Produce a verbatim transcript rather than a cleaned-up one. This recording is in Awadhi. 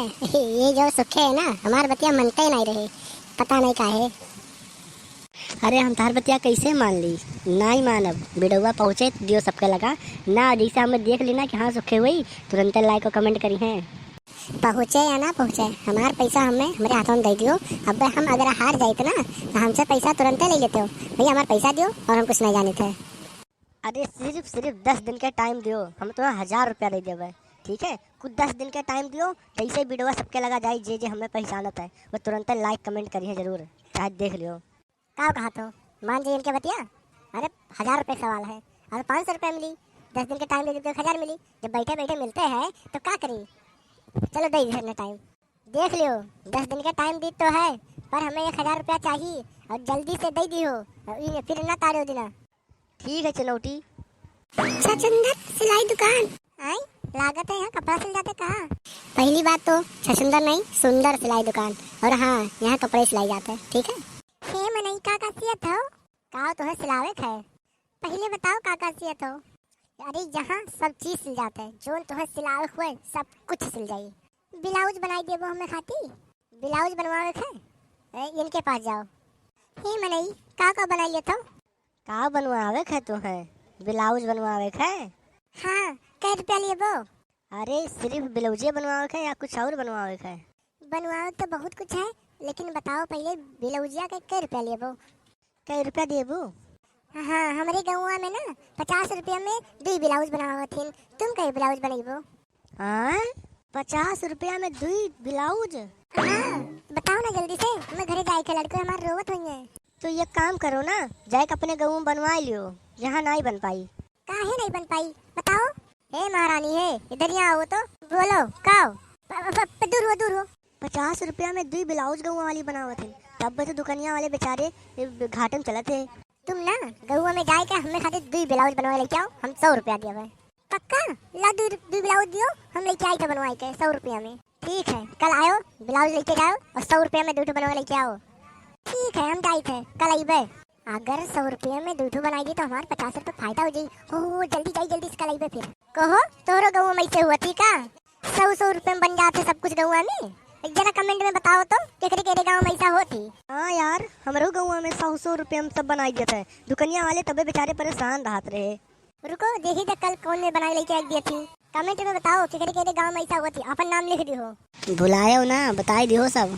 ये जो सुखे है ना, हमार बतिया मनते नहीं रहे, पता नहीं काहे। अरे, हम तहार बतिया कैसे मान ली? नाई मानब। बिडौआ पहुँचे दियो सबके लगा ना, जैसे हमें देख ली ना कि हाँ सुखे हुई, तुरंते like और comment करी हैं। पहुँचे या ना पहुँचे, हमार पैसा हमें, हमरे हाथों में दे दियो। अब हम अगर हार जाइत ना, तो हमसे पैसा तुरंते ले लेते हो। भैया, हमार पैसा दियो और हम कुछ नहीं जानित है। अरे, सिर्फ, सिर्फ दस दिन के time दियो, हम तुम्हें हजार रुपया दे देबे, ठीक है? कुछ दस दिन के time दियो, जैसे बिडौआ सबके लगा जाई, जे जे हमें पहचानत है, वो तुरंते like comment करिए जरूर, चाहे देख लियो। का कहत हो? मान जाइए इनके बतिया। अरे, हजार रुपये का सवाल है, अगर पाँच सौ रुपया मिली, दस दिन के time दे दी तो एक हजार मिली। जब बैठे बैठे मिलते हैं तो का करी? चलो, दे दी time। देख लियो, दस दिन के time दी तो है, पर हमें एक हजार रुपया चाहिए और जल्दी से दे दियो, और इन्हें फिर ना ताड़ो दिना। ठीक है चनौटी। छछुंदर सिलाई दुकान। आई, लागत है यहाँ कपड़ा सिल जाते का? पहली बात तो छछुंदर नहीं, सुंदर सिलाई दुकान। और हाँ, यहाँ कपड़े सिलाई जाते हैं, ठीक है? हे मनई, का का सियत हो? का तोहे सिलावे के है? पहले बताओ का का सियत हो? अरे, यहाँ सब चीज सिल जाते हैं, जोन तोहे सिलावे के हुए सब कुछ सिल जाई। ब्लाउज बनाई देबो हमें खाती? ब्लाउज बनवावे के है? ए, इनके पास जाओ। हे मनई, का का बनाई लेत हो? का बनवावे के है तोहे? ब्लाउज बनवावे के है? हाँ, कै रुपया लेबो? अरे, सिर्फ ब्लाउजे बनवावे के है या कुछ और बनवावे के है? बनवावे तो बहुत कुछ है, लेकिन बताओ पहले ब्लाउजिया के कै रुपया लेबो? कै रुपया देबू? हाँ, हमरे गौवा में ना पचास रुपया में दुई ब्लाउज बनावत हिन, तुम कै ब्लाउज बनैबो? हाँ, पचास रुपया में दुई ब्लाउज? हाँ, बताओ ना जल्दी से, हमें घरे जाए के, लड़के हमारे रोवत होइए। तो ये काम करो ना, जाए के अपने गौवा में बनवा लियो, यहाँ नाई बन पाई। काहे नहीं बन पाई, बताओ? हे महारानी, हे, इधर यहाँ आओ तो। बोलो, का हो? प-, प-, प-, दूर हो, दूर हो। पचास रुपया में दुई ब्लाउज गौवा वाली बनावत है, तब तो दुकनिया वाले बेचारे, ए, घाटे में चलत है। तुम ना गौवा में जाए के हमें खातिर दुई ब्लाउज बनवा लेके आओ, हम सौ रुपया दियो है। पक्का? ला दुई, दुई ब्लाउज दियो, हम लेके आई तो बनवाए के सौ रुपया में। ठीक है, कल आयो, ब्लाउज लेके जाओ और सौ रुपया में दुई ठो बनवा लेके आओ। ठीक है, हम जाइत है, कल अइबे। अगर सौ रुपया में दुई ठो बनाई दी तो हमार पचास रुपया फायदा हो जाई। हो, हो, जल्दी जाई, जल्दी से कल अइबे फिर। कहो, तोहरो गौवा में ऐसे हुआ थी का? सौ, सौ रुपया में बन जात है सब कुछ गौवा में। एक जना comment में बताओ तो, केकरे केकरे गाँव में ऐसा होत ही? हाँ यार, हमरो गौवा में सौ, सौ रुपया में सब बनाई देत है। दुकनिया वाले तबे बेचारे परेशान रहत रहे। रुको, देखी तो कल कौन में बनाई लेके आई दिए थी। Comment में बताओ, केकरे केकरे गाँव में ऐसा होत ही, अपन नाम लिख दियो। भुलायो ना, बताई दियो सब।